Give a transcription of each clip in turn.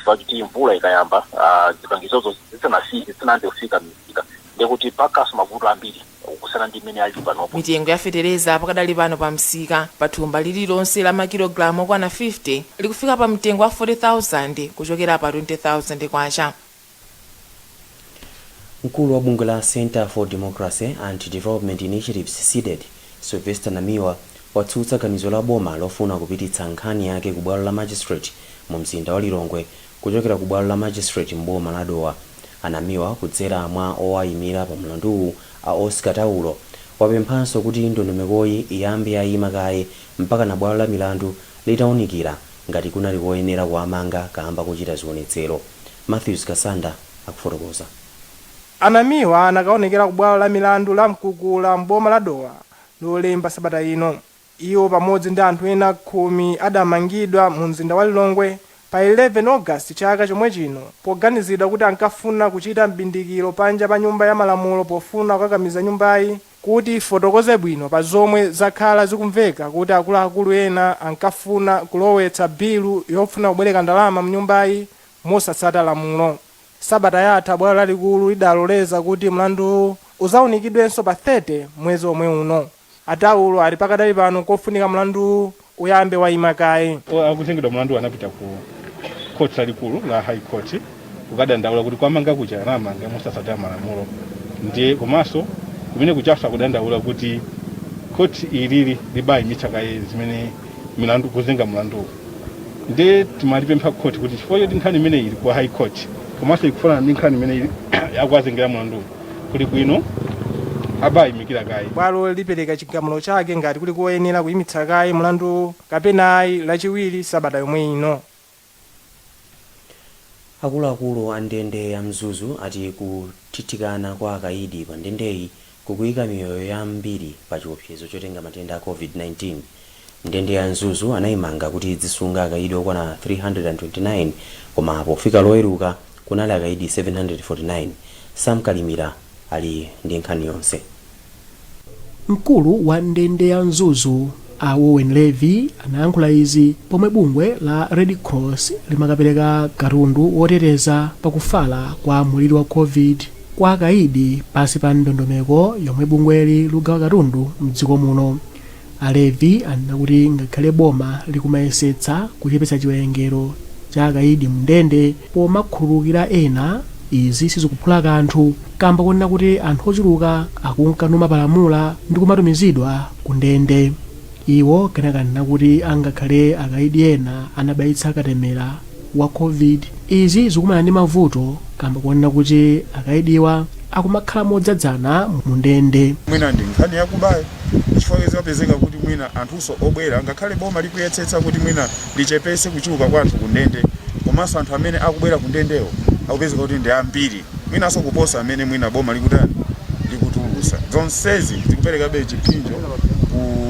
Chifukwa kuti mvula ikayamba, zipangizozo zisanayambe kufika m'misika, ndekuti pakaso mavuto ambiri kusiyana ndi mmene ali panopo. Mitengo ya fetereza pakadali pano pa msika pa thumba lililonse la makilogalamu okwana 50 likufika pa mtengo wa 40,000 kuchokera pa 20,000 kwacha. Mkulu wa bungwe la Center for Democracy and Development Initiatives, CDEDI, Sylvester Namiwa, watsutsa ganizo la boma lofuna kupititsa nkhani yake ku bwalo la magistrate mu mzinda wa Lilongwe kuchokera ku bwalo la magistrate mboma la Dowa. Anamiwa, kudzera mwa owayimira pa mlanduwu a Oscar Taulo, wapemphanso kuti ndondomekoyi iyambe yayima kaye mpaka na bwalo la milandu litawunikira ngati kunali koyenera kuwamanga kamba kuchita zionetsero. Matthews Kasanda akufotokoza. Anamiwa anakaonekera ku bwalo la milandu la Mkukula mboma la Dowa Lolemba sabata ino. Iwo pamodzi ndi anthu ena 10 adamangidwa mu mzinda wa Lilongwe pa 11 August chaka chomwe chino poganizidwa kuti ankafuna kuchita mbindikiro panja pa Nyumba ya Malamulo pofuna kukakamiza nyumbayi kuti ifotokoze bwino pa zomwe zakhala zikumveka kuti akuluakulu ena ankafuna kulowetsa bilu yofuna kubwereka ndalama mnyumbayi mosatsata lamulo. Sabata yatha bwalo lalikulu lidaloleza kuti mlandu uzawunikidwenso pa 30 mwezi omwe uno. Ataulo ali pakadali pano kofunika mlandu uyambe wayima kaye. Akutengedwa mlandu anapita ku court lalikulu la High Court kukadandaula kuti kwamanga kuja anamanga mosatsatira malamulo, ndiye komanso kumene kuchaso akudandaula kuti court ilili libayimitsa kaye zimene milandu kuzenga mlanduwu. Ndiye timalipempha court kuti chifukwa choti nkhani imene ili ku High Court komanso ikufanana ndi nkhani imene akuwazengera mlanduwu, kuli bwino abayimikira kaye. Bwalo lipereka chigamulo chake ngati kuli koyenera kuyimitsa kaye mlandu kapena ayi Lachiwiri sabata yomwe ino. Akuluakulu a ndende ya Mzuzu ati kuthithikana kwa akayidi pa ndendeyi kukuyika miyoyo yambiri pa chiopsezo chotenga matenda a COVID-19. Ndende ya Mzuzu anayimanga kuti idzisunga akayidi okwana 329, koma pofika Loweruka kunali akayidi 749. Sam Kalimira ali ndi nkhani yonse. Mkulu wa ndende ya Mzuzu a Owen Levy anayankhula izi pomwe bungwe la Red Cross limakapereka katundu woteteza pakufala kwa muliri wa COVID kwa akayidi pansi pa ndondomeko yomwe bungweli lugawa katundu mdziko muno. A Levy anena kuti ngakhale boma likumayesetsa kuchepetsa chiwerengero cha akayidi mndende pomakhululukira ena, izi sizikuphula kanthu kamba kunena kuti anthu ochuluka akunka numapalamula ndi kumatumizidwa ku ndende. Iwo kenaka anena kuti angakhale akayidi ena anabayitsa katemera wa COVID, izi zikumana ndi mavuto kamba kunena kuti akayidiwa akumakhala modzadzana mu ndende. Mwina ndi nkhani yakubayo, chifukwa zimapezeka kuti mwina anthunso obwera, ngakhale boma likuyetsetsa kuti mwina lichepese kuchuluka kwa anthu ku ndende, komanso anthu amene akubwera ku ndendewo akupezeka kuti ndi ambiri mwinanso kuposa amene mwina boma likutani, likutulusa. Zonsezi zikuperekabe chipsinjo ku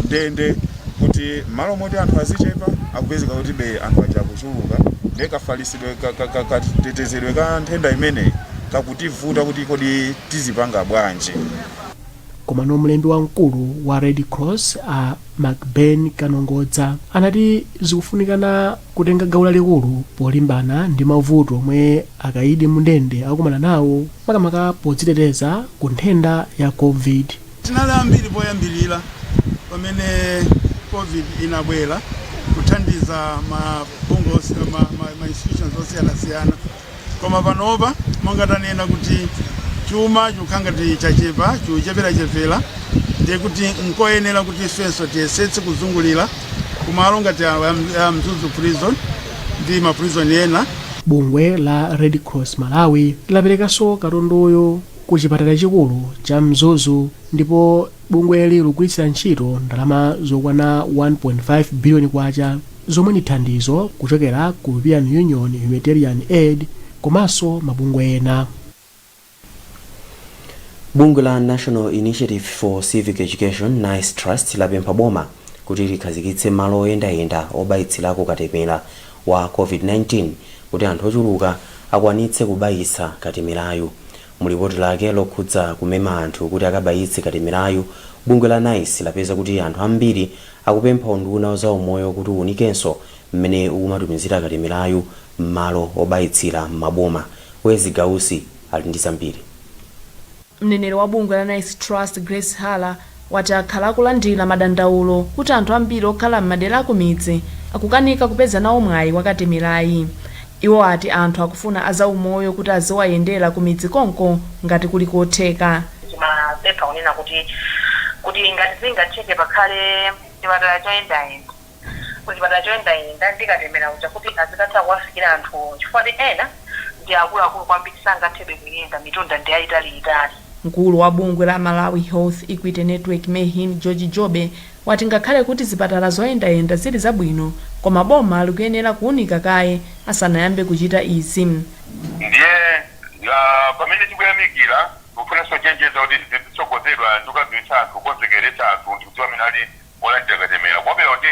ndende kuti malo moti anthu azichepa akupezeka kuti be anthu aja akuchuluka, ndiye kafalisidwe, katetezedwe ka nthenda imeneyi kakutivuta kuti kodi tizipanga bwanji. Komano mlembi wamkulu wa Red Cross a Macben Kanongodza anati zikufunikana kutenga gawo lalikulu polimbana ndi mavuto omwe akayidi mundende akukumana nawo, makamaka podziteteza ku nthenda ya COVID. Tinali ambiri poyambirira pamene COVID inabwera kuthandiza mabungwe, ma institutions osiyanasiyana, koma panopa monga tanena kuti chuma chikukhala ngati chachepa, chikucheperachepera, ndiye kuti nkoyenera kuti ifenso tiyesetse kuzungulira kumalo ngati a Mzuzu Prison ndi ma prison ena. Bungwe la Red Cross Malawi laperekanso katunduyo ku chipatala chikulu cha Mzuzu, ndipo bungweli likugwiritsira ntchito ndalama zokwana 1.5 biliyoni kwacha zomwe ndi thandizo kuchokera ku European Union Humanitarian Aid komanso mabungwe ena. Bungwe la National Initiative for Civic Education, NICE Trust, lapempha boma kuti likhazikitse malo oyendayenda obayitsilako katemera wa COVID-19 kuti anthu ochuluka akwanitse kubayitsa katemerayu. Mulipoti lake lokhudza kumema anthu kuti akabayitse katemerayu, bungwe la NICE lapeza kuti anthu ambiri akupempha unduna wa zaumoyo kuti uwunikenso mmene ukumatumizira katemerayu. M'malo obayitsira m'maboma. Wezi Gausi ali ndi zambiri. Mneneri wa bungwe la NICE Trust, Grace Hala, wati akhala akulandira madandaulo kuti anthu ambiri okhala m'madera akumidzi akukanika kupeza nawo mwayi wakatemerayi. Iwo ati anthu akufuna azaumoyo kuti aziwayendera ku midzi konko ngati kuli kotheka. Timapempha kunena kuti ngati zingatheke pakhale chipatala choyendayenda, kuti chipatala choyendayenda ndikatemera kuja kuti azikatha kuwafikira anthu, chifukwa ena ndi akuluakulu kwambiri, sangathebe kuyenda, mitunda ndi yayitaliitali. Mkulu wa bungwe la Malawi Health Equity Network, MEHEN, George Jobe, wati ngakhale kuti zipatala zoyendayenda zili zabwino, koma boma likuyenera kuwunika kaye asanayambe kuchita izi. Ndiye pamene tikuyamikira, tikufunanso chenjeza kuti zitsogozedwa ndi kukadziwitsa anthu, kukonzekeretsa anthu ndi kudziwa amene ali olandira katemera, kuopera kuti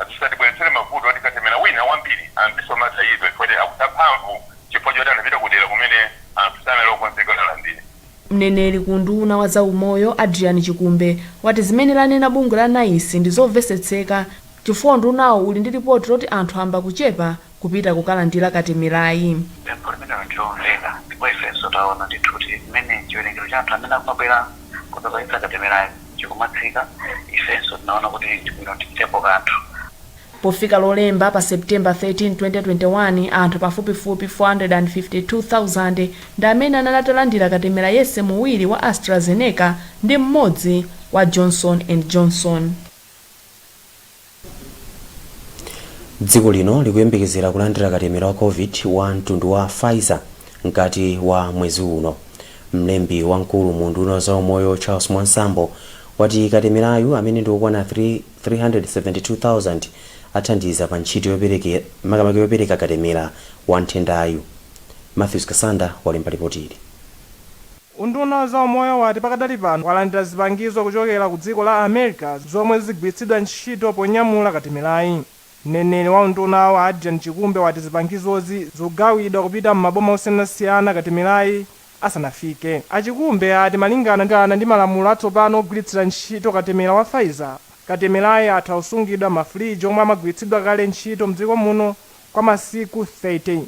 zisatibweretsere mavuto oti katemera wina wambiri ambiso matayidwe chifukwa akutha mphamvu chifukwa choti anapita kudera kumene anthu sanali okonzeka alandire. Mneneri ku nduna wa zaumoyo, Adrian Chikumbe, wati zimene lanena bungwe la NICE ndi zomvetsetseka chifukwa ndunawo uli ndi ripoti loti anthu amba kuchepa kupita kukalandira katemerayi. Pempho limenelo ndilomveka, ndipo ifenso taona ndithu kuti mmene chiwerengero cha anthu amene akumabwera kudzabayitsa katemerayo chikumatsika, ifenso tinaona kuti ndibwino tichitepo kanthu. Pofika Lolemba pa Septemba 13, 2021, anthu pafupifupi 452,000 ndi amene anali atalandira katemera yense muwiri wa AstraZeneca ndi mmodzi wa Johnson and Johnson. Dziko lino likuyembekezera kulandira katemera wa COVID wa mtundu wa Pfizer mkati wa mwezi uno. Mlembi wamkulu mu unduna wa zaumoyo, Charles Mwansambo, wati katemerayu amene ndi okwana 372,000 athandiza pa ntchito makamaka yopereka katemera wa nthendayu. Matthews Kasanda walemba ripoti ili. Unduna wa zaumoyo wati pakadali pano walandira zipangizo kuchokera ku dziko la America zomwe zigwiritsidwa ntchito ponyamula katemerayi. Mneneri wa undunawo, Adrian Chikumbe, wati zipangizozi zikugawidwa kupita m'maboma osiyanasiyana katemerayi asanafike. Achikumbe ati malingana ndi malamulo atsopano ogwiritsira ntchito katemera wa Pfizer, katemerayi atha kusungidwa mafriji omwe amagwiritsidwa kale ntchito mdziko muno kwa masiku 30.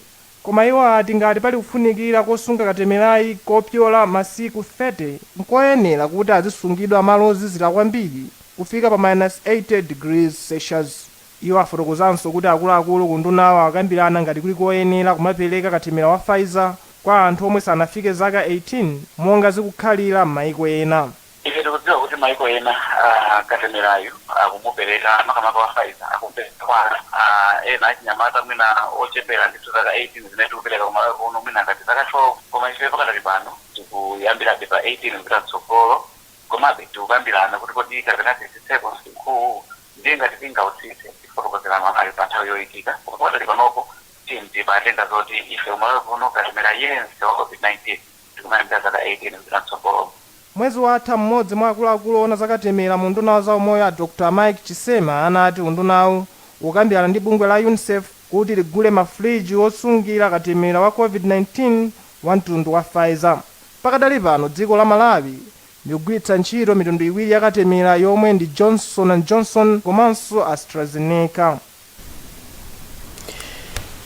Koma iwo ati ngati pali kufunikira kosunga katemerayi kopyola masiku 30, nkoyenera kuti azisungidwa malo ozizira kwambiri kufika pa minus 80 degrees Celsius. Iwo afotokozanso kuti akuluakulu ku ndunawo akambirana ngati kuli koyenera kumapereka katemera wa Pfizer kwa anthu omwe sanafike zaka 18 monga zikukhalira m'mayiko ena. Ife tikudziwa kuti maiko ena katemerayo akumupereka, makamaka wa Pfizer, akumupereka kwa ena achinyamata mwina ochepera ndithu zaka 18 zimene tikupereka kumalawi kuno mwina ngati zaka 12. Koma ife pakadali pano tikuyambirabe pa 18 kupita mtsogolo. Komabe tikukambirana kuti kodi kapena titsitseko msinkhuwu, ndiye ngati tingautsitse tifotokozera Malawi pa nthawi yoyikika. Koma pakadali panopo tiyeni patenga zoti ife kumalawi kuno katemera yense wa COVID-19 tikumayambira zaka 18 kupita mtsogolo. Mwezi watha, mmodzi mwa akuluakulu ona zakatemera mu unduna wa zaumoyo, a Dr Mike Chisema, anati undunawu ukambirana ndi bungwe la UNICEF kuti ligule mafriji osungira katemera wa COVID-19 wa mtundu wa Pfizer. Pakadali pano dziko la Malawi likugwiritsa ntchito mitundu iwiri ya katemera yomwe ndi Johnson and Johnson komanso AstraZeneca.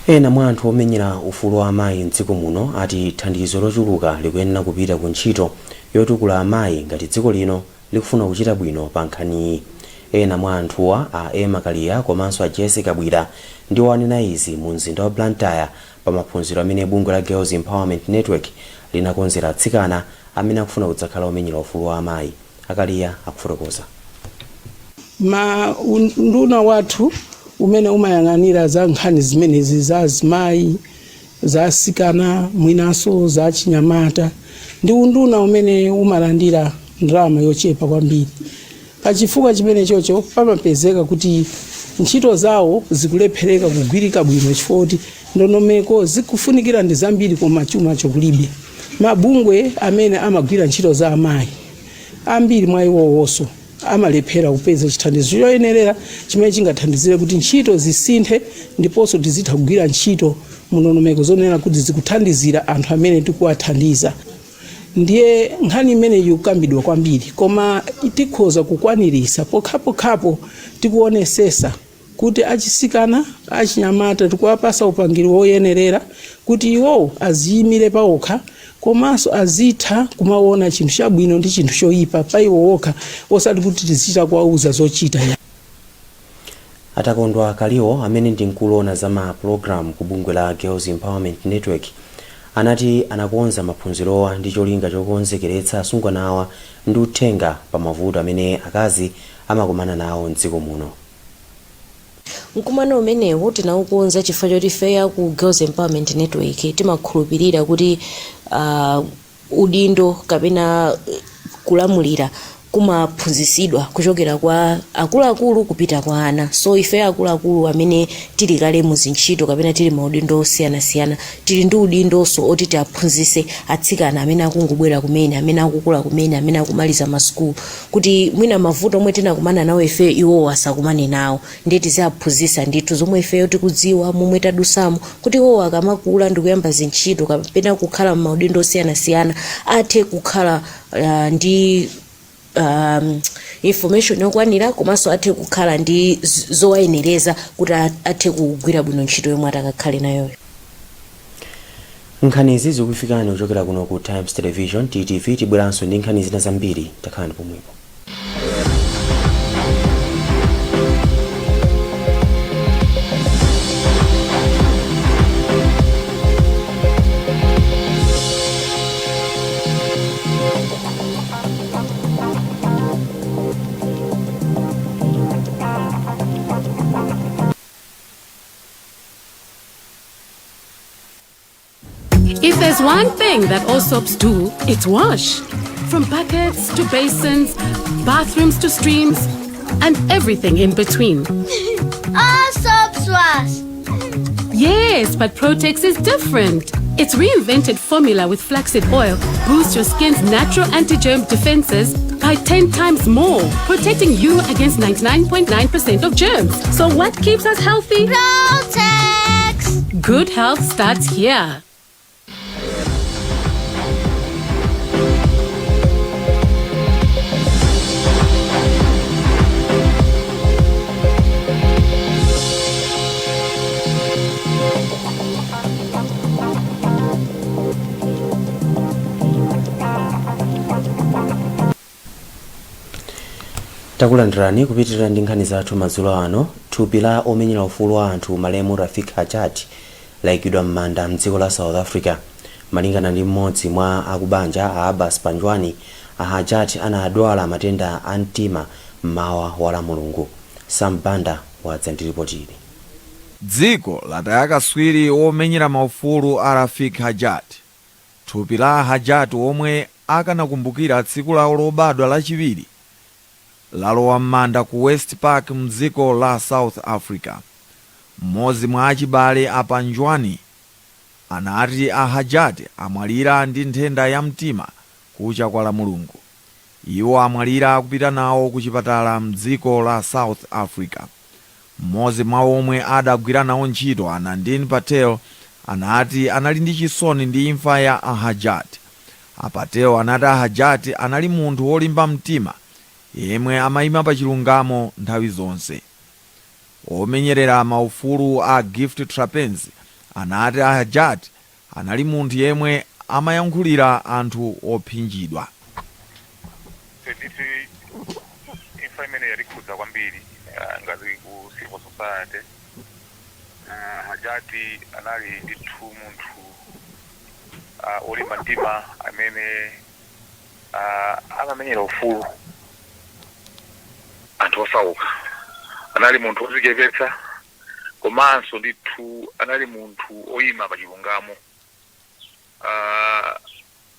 Ena mwa anthu omenyera ufulu wa amayi mdziko muno ati thandizo lochuluka likuyenera kupita ku ntchito yotukula amayi ngati dziko lino likufuna kuchita bwino pa nkhaniyi. Ena mwa anthuwa, a Emma Kaliya komanso a Jessica Bwira, ndiwo anena izi mu mzinda wa Blantyre pa maphunziro amene bungwe la Girls Empowerment Network linakonzera atsikana amene akufuna kudzakhala omenyera ufulu wa amayi. Akaliya akufotokoza. Ma unduna wathu umene umayang'anira za nkhani zimenezi za azimayi, za asikana, mwinanso za chinyamata, ndi unduna umene umalandira ndalama yochepa kwambiri. Pachifukwa chimene chocho pamapezeka kuti ntchito zawo zikulephereka kugwirika bwino, chifukwa kuti ndondomeko zikufunikira ndi zambiri koma chuma chokulibe. Mabungwe amene amagwira ntchito za amayi, ambiri mwa iwowonso amalephera kupeza chithandizo choyenerera chimene chingathandizire kuti ntchito zisinthe ndiponso tizitha kugwira ntchito mundondomeko zonena kuti zikuthandizira anthu amene tikuwathandiza. Ndiye nkhani imeneyi ikukambidwa kwambiri, koma tikhoza kukwanirisa pokhapokhapo tikuonesesa Kuti achisikana, achinyamata tikuwapasa upangiri woyenerera kuti iwowo aziyimire pawokha, komanso azitha kumaona chinthu chabwino ndi chinthu choyipa pa iwo wokha, osati kuti tizichita kuwauza zochita. Atakondwa Kaliwo, amene ndi mkulu woona za ma pulogalamu ku bungwe la Girls Empowerment Network, anati anakonza maphunzirowa ndi cholinga chokonzekeretsa asungwanawa ndi uthenga pa mavuto amene akazi amakumana nawo mdziko muno. Mkumano umenewu tinawukonza chifukwa choti ifeyo ku Girls Empowerment Network timakhulupirira kuti udindo kapena kulamulira kumaphunzitsidwa kuchokera kwa akuluakulu kupita kwa ana. So ife akuluakulu amene tili kale mu zintchito kapena tili maudindo osiyanasiyana, tili ndi udindonso oti tiaphunzitse atsikana amene akungobwera kumene, amene akukula kumene, amene akumaliza masukulu, kuti mwina mavuto omwe tinakumana nawo ife iwowo asakumane nawo. Ndiye tiziaphunzitsa ndithu zomwe ifeyo tikudziwa, momwe tadusamo, kuti iwowo akamakula ndikuyamba zintchito kapena kukhala m'maudindo osiyanasiyana athe kukhala ndi information yokwanira, komanso athe kukhala ndi zowayenereza kuti athe kugwira bwino ntchito yomwe atakakhale nayoyo. Nkhanizi zikufikani kuchokera kuno ku Times Television, TTV. Tibweranso ndi nkhani zina zambiri, takhalani pomwepo. If there's one thing that all soaps do, it's wash. From buckets to basins, bathrooms to streams, and everything in between. All soaps wash. Yes, but Protex is different. Its reinvented formula with flaxseed oil boosts your skin's natural anti-germ defenses by 10 times more, protecting you against 99.9% of germs. So what keeps us healthy? Protex. Good health starts here. Takulandirani kupitirira ndi nkhani zathu madzulo ano. Thupi la omenyera ufulu wa anthu malemu Rafik Hajat layikidwa m'manda mdziko la South Africa. Malingana ndi mmodzi mwa akubanja, a Abbas Panjwani, a Hajat anadwala matenda a mtima mmawa wa la Mulungu. Sam Banda wadza ndi ripoti ili. Dziko lataya katswiri womenyera maufulu a Rafik Hajat. Thupi la Hajat, omwe akanakumbukira tsiku lawo lobadwa Lachiwiri, lalowa m'manda ku West Park mdziko la South Africa. Mmodzi mwa achibale a Panjwani anati a Hajat amwalira ndi nthenda ya mtima kucha kwa la Mulungu. Iwo amwalira akupita nawo ku chipatala mdziko la South Africa. Mmodzi mwa omwe adagwira nawo ntchito, a Nandin Patel, anati anali ndi chisoni ndi imfa ya a Hajat. A Patel anati a Hajat anali munthu wolimba mtima yemwe amayima pa chilungamo nthawi zonse. Omenyerera maufulu a Gift Trapence anati a Hajat anali munthu yemwe amayankhulira anthu ophinjidwa. Ndithu imfa imene yatikhudza kwambiri ngati ku civil society. Hajati anali ndithu munthu olimba mtima amene amamenyera ufulu anthu osauka. Anali munthu wodzichepetsa, komanso ndithu anali munthu oyima pa chilungamo.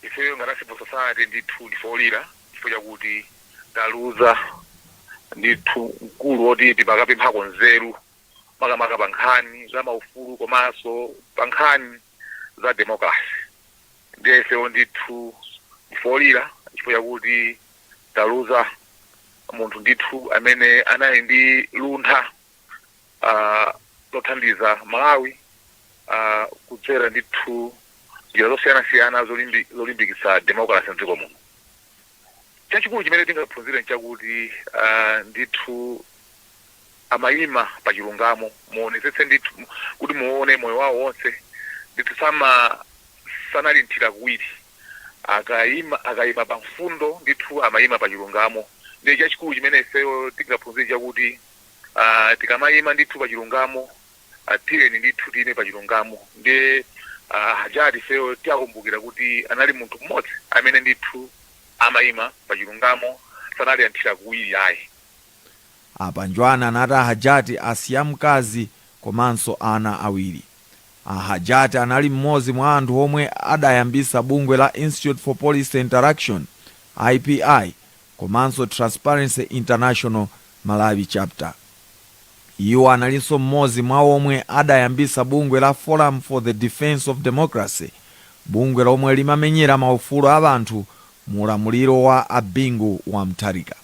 Ifeyo ngati civil society ndithu ndife olira chifukwa chakuti taluza ndithu mkulu woti timakapemphako nzeru, makamaka pa nkhani za maufulu komanso pa nkhani za democracy. Ndiye ifeyo ndithu ndife olira chifukwa chakuti taluza munthu ndithu amene anali ndi luntha lothandiza Malawi kudzera ndithu njira zosiyanasiyana zolimbikitsa democracy mdziko muno. Chachikulu chimene tingaphunzire nchakuti ndithu Amayima pa chilungamo. Muonetsetse ndithu kuti muone moyo wawo wonse ndithu, sama sanali nthira kuwiri. Akayima pa mfundo ndithu, amayima pa chilungamo. Ndiye chachikulu chimene ifeyo tingaphunzire chakuti tikamayima ndithu pa chilungamo, tiyeni ndithu tiyime pa chilungamo. Ndiye Hajati ifeyo tiyakumbukira kuti anali munthu mmodzi amene ndithu amayima pa chilungamo, sanali anthira kuwiri ayi. Apa Njwana anati Ahajati asiya mkazi komanso ana awiri. Ahajati anali mmodzi mwa anthu omwe adayambisa bungwe la Institute for Policy Interaction, IPI, komanso Transparency International Malawi Chapter. Iwo analinso mmodzi mwa omwe adayambisa bungwe la Forum for the Defence of Democracy, bungwe lomwe limamenyera maufulu a anthu mu ulamuliro wa Abingu wa Mutharika.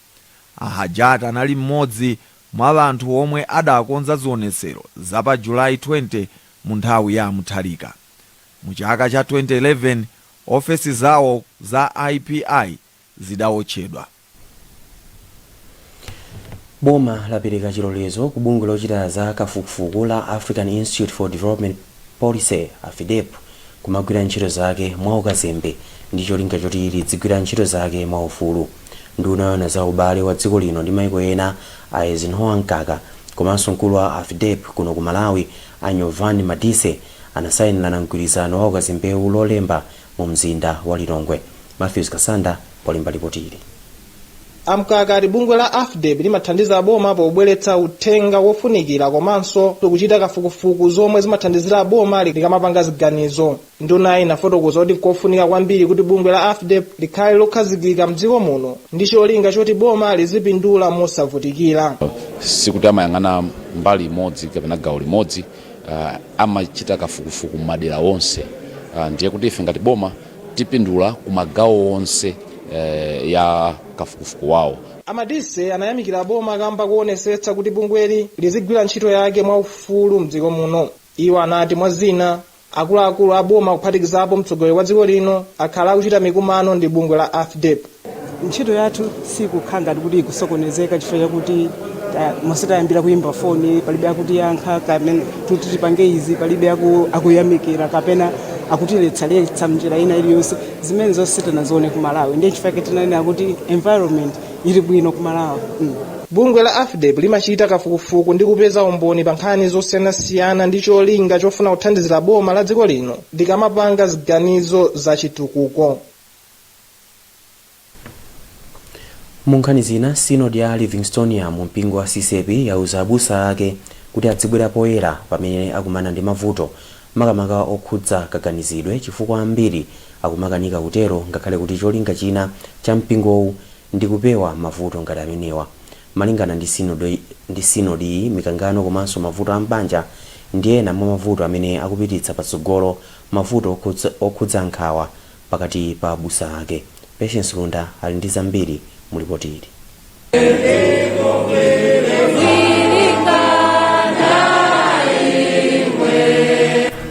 Ahajati anali mmodzi mwa anthu omwe adakonza zionetsero za pa Julayi 20 mu nthawi ya Mutharika. Mu chaka cha 2011 ofesi zawo za IPI zidawotchedwa. Boma lapereka chilolezo ku bungwe lochita za kafukufuku la African Institute for Development Policy, AFIDEP, kumagwira ntchito zake mwaukazembe ndi cholinga choti lidzigwira ntchito zake mwaufulu. Nduna yoona za ubale wa dziko lino ndi maiko ena, a Eisenhower Mkaka, komanso mkulu wa AFIDEP kuno ku Malawi, a Nyovani Madise, anasayinirana mgwirizano wa ukazembewu Lolemba mu mzinda wa Lilongwe. Matthews Kasanda polemba ripoti ili. Amkaka ati bungwe la AFIDEP limathandiza boma pobweretsa uthenga wofunikira komanso kuchita kafukufuku zomwe zimathandizira boma likamapanga ziganizo. Nduna inafotokoza kuti nkofunika kwambiri kuti bungwe la AFIDEP likhale lokhazikika mdziko muno ndi cholinga choti boma lizipindula mosavutikira. Sikuti amayang'ana mbali imodzi kapena gawo limodzi, amachita kafukufuku madera onse, ndiye kuti ife ngati boma tipindula ku magawo onse ya kafukufuku wawo. Amadise anayamikira boma kamba kuonesetsa kuti bungweli lizigwira ntchito yake mwaufulu mdziko muno. Iwo anati mwa zina, akuluakulu a boma kuphatikizapo mtsogoleri wa dziko lino akhala akuchita mikumano ndi bungwe la AFIDEP. Ntchito yathu sikukhala ngati kuti ikusokonezeka chifukwa chakuti mosatayambira kuyimba foni palibe akutiyankha, kapena kuti tipange izi palibe akuyamikira kapena akutiletsaletsa mnjira ina iliyonse. Zimene zonse tinazione ku Malawi, ndiye chifukwa tinanena kuti environment ili bwino ku Malawi. Bungwe la AFIDEP limachita kafukufuku ndi kupeza umboni pa nkhani zosiyanasiyana ndi cholinga chofuna kuthandizira boma la dziko lino likamapanga ziganizo zachitukuko. Mu nkhani zina, Sinodi ya Livingstonia mu mpingo wa CCAP yauza abusa ake kuti adzibwera poyera pamene akumana ndi mavuto, makamaka okhudza kaganizidwe, chifukwa ambiri akumakanika kutero ngakhale kuti cholinga china cha mpingowu ndi kupewa mavuto ngati amenewa. Malingana ndi sinodi, mikangano komanso mavuto a m'banja ndi ena mwa mavuto amene akupititsa patsogolo mavuto okhudza nkhawa pakati pa abusa ake. Patience Lunda ali ndi zambiri mu ripoti ili.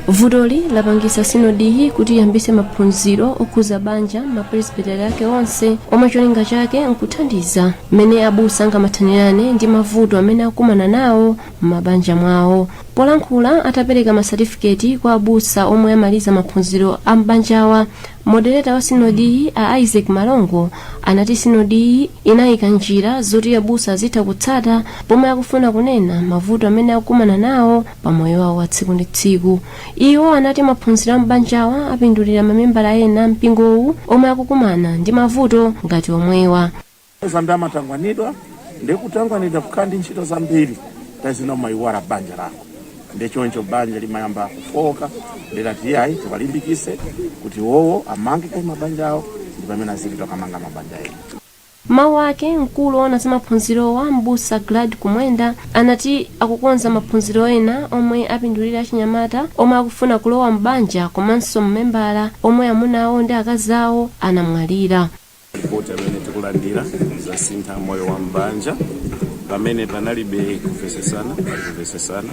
Vutoli lapangisa sinodiyi kuti iyambise maphunziro okhuza banja mapresbiteri ake onse, omwe cholinga chake nkuthandiza mmene abusa angamathanirane ndi mavuto amene akumana nawo m'mabanja mwawo. Polankhula atapereka masatifiketi kwa abusa omwe amaliza maphunziro a m'banjawa, moderator wa sinodiyi a Isaac Malongo anati sinodiyi inayika njira zoti abusa azitha kutsata pomwe akufuna kunena mavuto amene akukumana nawo pa moyo wawo wa tsiku ndi tsiku. Iwo anati maphunziro a m'banjawa apindulira mamembala ena mpingowu omwe akukumana ndi mavuto ngati omwewa. Zambi amatangwanidwa, ndikutangwanidwa kukhala ndi ntchito zambiri, tazina umayiwala banja lako, ndichoncho banja limayamba kufoka. Ndilati iyayi, tiwalimbikise kuti wowo amange kai mabanja awo, ndi pamene azipita kamanga mabanja ena. Mawu ake, mkulu woona za maphunzirowa, mbusa Glad Kumwenda, anati akukonza maphunziro ena omwe apindulira achinyamata omwe akufuna kulowa m'banja komanso mmembala omwe amuna awo ndi akazi awo anamwalira. Ripoti amene tikulandira zasintha moyo wa mbanja. Pamene panalibe kumvesesana, pali kumvesesana.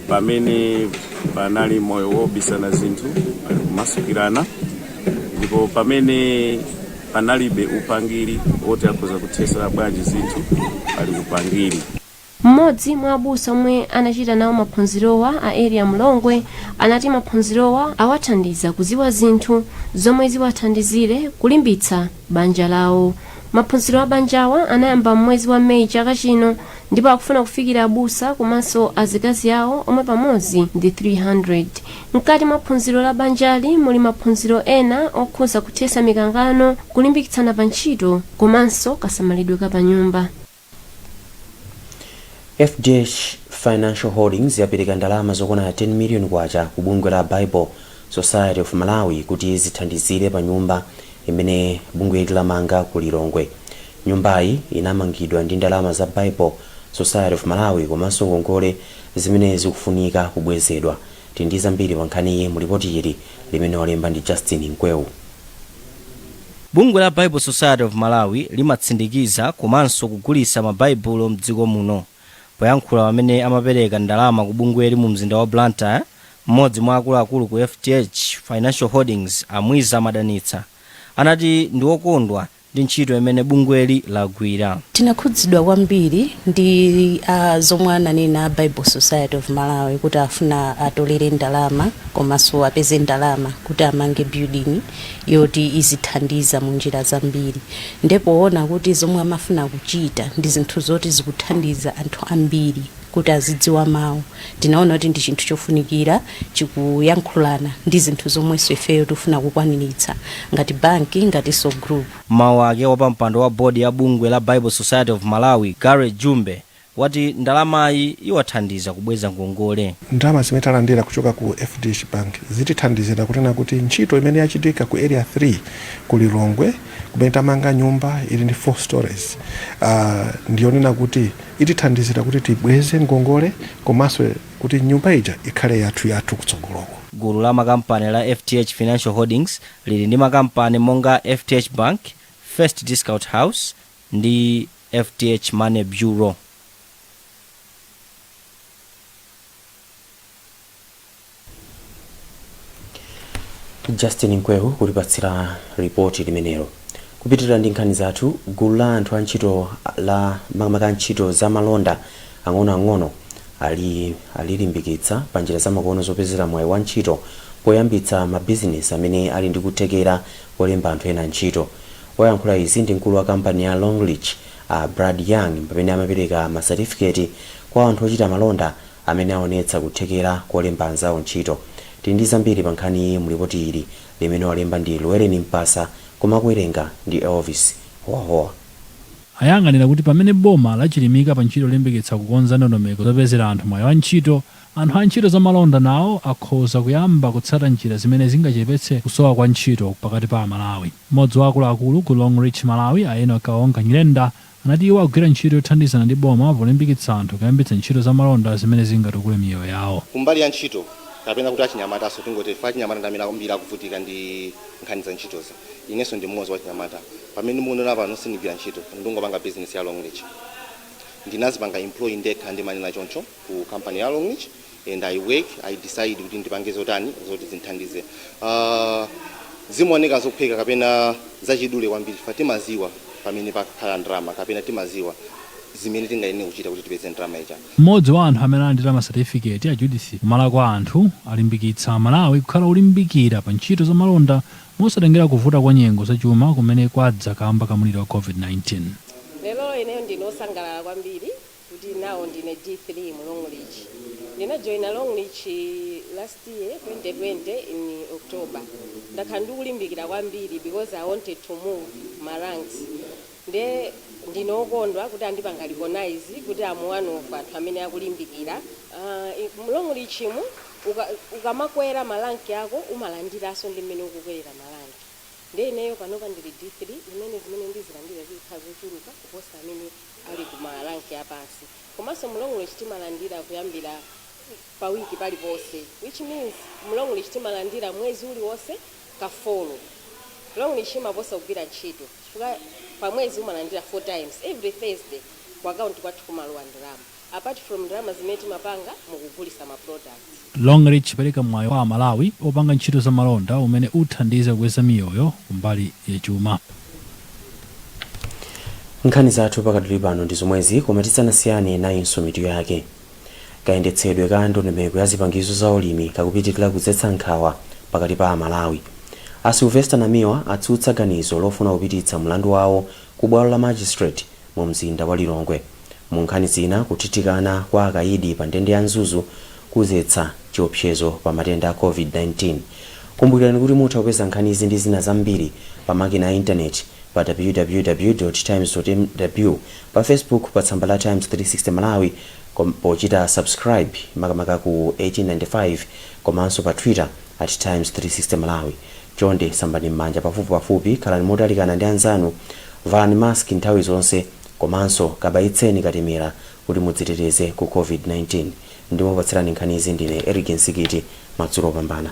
Pamene panali moyo wobisana zinthu, pali kumasukirana. Ndipo pamene panalibe upangiri woti akhoza kuthesera bwanji zinthu, pali upangiri. Mmodzi mwa abusa omwe anachita nawo maphunzirowa, a Elia Mlongwe, anati maphunzirowa awathandiza kuziwa zinthu zomwe ziwathandizire kulimbitsa banja lawo. Maphunziro a banjawa anayamba mmwezi wa Meyi chaka chino ndipo akufuna kufikira abusa komanso azikazi awo omwe pamodzi ndi 300. Mkati mwa phunziro la banjali muli maphunziro ena okhuza kuthetsa mikangano, kulimbikitsana pa ntchito komanso kasamalidwe ka panyumba. FDH Financial Holdings yapereka ndalama zokwana 10 million kwacha ku bungwe la Bible Society of Malawi kuti zithandizire pa nyumba imene bungweli lamanga ku Lilongwe. Nyumbayi inamangidwa ndi ndalama za Bible Society of Malawi komanso ngongole zimene zikufunika kubwezedwa. Tili ndi zambiri pa nkhaniyi mu lipoti ili limene walemba ndi Justin Mkweu. Bungwe la Bible Society of Malawi limatsindikiza komanso kugulitsa mabaibulo mdziko muno. Poyankhula pamene amapereka ndalama ku bungweli mu mzinda wa Blantyre, mmodzi mwa akuluakulu ku FDH Financial Holdings, Amwiza Madanitsa, anati ndi wokondwa ndi ntchito imene bungweli lagwira. Tinakhudzidwa kwambiri ndi zomwe ananena Bible Society of Malawi kuti afuna atolere ndalama komanso apeze ndalama kuti amange building yoti izithandiza mu njira zambiri. Ndipo kuti zomwe amafuna kuchita ndi zinthu zoti zikuthandiza anthu ambiri kuti azidziwa mawu, tinaona kuti ndi chinthu chofunikira, chikuyankhulana ndi zinthu zomwenso ifeyo tifuna kukwaniritsa ngati banki, ngatinso group. Mawu ake, wapampando wa bodi ya bungwe la Bible Society of Malawi, Gary Jumbe, wati ndalamayi iwathandiza kubweza ngongole. Ndalama zimene talandira kuchoka ku FDH Bank zitithandizira kunena kuti ntchito imene yachitika ku Area 3 ku Lilongwe, kumene tamanga nyumba ili ndi 4 stories, ndiyonena kuti itithandizira kuti tibweze ngongole komanso kuti nyumba ija ikhale yathu yathu kutsogoloko. Gulu la makampani la FTH Financial Holdings lili ndi makampani monga FTH Bank, First Discount House ndi FTH Money Bureau. Justin Mkwehu kutipatsira ripoti limenelo. Kupitirira ndi nkhani zathu, gulu la anthu antchito la makamaka ntchito za malonda ang'onoang'ono ali alilimbikitsa pa njira zamakono zopezera mwayi wa ntchito poyambitsa mabizinesi amene ali ndi kuthekera kolemba anthu ena ntchito. Wayankhula izi ndi mkulu wa kampani ya Longreach, a Brad Young, pamene amapereka masatifiketi kwa anthu ochita malonda amene aonetsa kuthekera kolemba anzawo ntchito. Tili ndi zambiri pa nkhaniyi mu lipoti ili limene walemba ndi Lueleni Mpasa koma kuwerenga ndi Elvis Howahowa. Ayang'anira kuti pamene boma lachilimika pa ntchito yolimbikitsa kukonza ndondomeko zopezera anthu mwayi wa ntchito, anthu a ntchito zamalonda nawo akhoza kuyamba kutsata njira zimene zingachepetse kusowa kwa ntchito pakati pa Amalawi. Mmodzi wa akuluakulu ku Longreach Malawi, a Enoch Kaonga Nyirenda, anati iwo akugwira ntchito yothandizana ndi boma polimbikitsa anthu kuyambitsa ntchito zamalonda zimene zingatukule miyoyo yawo. Kumbali ya ntchito kapena kuti achinyamataso, tingoti ife achinyamata ndi amene ambiri akuvutika ndi nkhani za ntchitozi. Inenso ndi mmodzi wa achinyamata. Pamene mukundiona pano, sindigwira ntchito, ndingopanga business ya Longreach. Ndinazipanga employ ndekha, ndimanena choncho, ku company ya Longreach, and I work, I decide kuti ndipange zotani zoti zinthandize. Zimaoneka zophweka kapena zachidule kwambiri fa timaziwa pamene pakhala ndalama kapena timaziwa zimene tingayenere kuchita kuti tipeze ndalama ija. Mmodzi wa anthu amene alandira masatifiketi, a Judith Kumala kwa anthu, alimbikitsa Malawi kukhala olimbikira pa ntchito zamalonda mosatengera kuvuta kwa nyengo zachuma kumene kwadza kamba ka mliri wa COVID-19. Lero ineyo ndine osangalala kwambiri kuti nawo ndine D3 mu Longreach. Ndinajoyina Longreach last year 2020 in October. Ndakhala ndikulimbikira kwambiri because I wanted to move my ranks. Nde ndine okondwa kuti andipanga recognize kuti am one of anthu amene akulimbikira. Mu Longreach mu ukamakwera ma rank ako umalandiranso ndi mmene ukukwerera ma rank. Nde ineyo panopa ndili D3, imene zimene ndizilandira zizikhala zochuluka kuposa amene ali ku ma rank apansi. Komanso mu Longreach timalandira kuyambira pa wiki paliponse, which means mu Longreach timalandira mwezi uliwonse ka 4. Longreach imaposa kugwira ntchito chifukwa pa mwezi umalandira 4 times. Every Thursday ku account kwathu kumalowa ndalama, apart from ndalama zimene timapanga mukugulisa ma products. Longreach ipereka mwayi kwa Amalawi opanga ntchito zamalonda umene uthandize kukweza miyoyo kumbali yachuma. Nkhani zathu pakadali pano ndi zomwezi, koma tisanasiyane nayinso mitu yake. Kayendetsedwe ka ndondomeko ya zipangizo za ulimi kakupitirira kudzetsa nkhawa pakati pa Amalawi. A Sylvester Namiwa atsutsa ganizo lofuna kupititsa mlandu wawo ku bwalo la magistrate mu mzinda wa Lilongwe. Mu nkhani zina, kuthithikana kwa akayidi pa ndende ya Mzuzu kudzetsa chiopsezo pa matenda a COVID-19. Kumbukirani kuti mutha kupeza nkhanizi ndi zina zambiri pa makina a intaneti pa www times mw, pa Facebook pa tsamba la Times 360 Malawi pochita subscribe makamaka ku 1895, komanso pa Twitter at Times 360 Malawi. Chonde sambani m'manja pafupipafupi, khalani motalikana ndi anzanu, valani maski nthawi zonse, komanso kabayitseni katemera kuti mudziteteze ku COVID-19. Ndimakupatsirani nkhanizi ndine Eric Nsikiti. Madzulo opambana.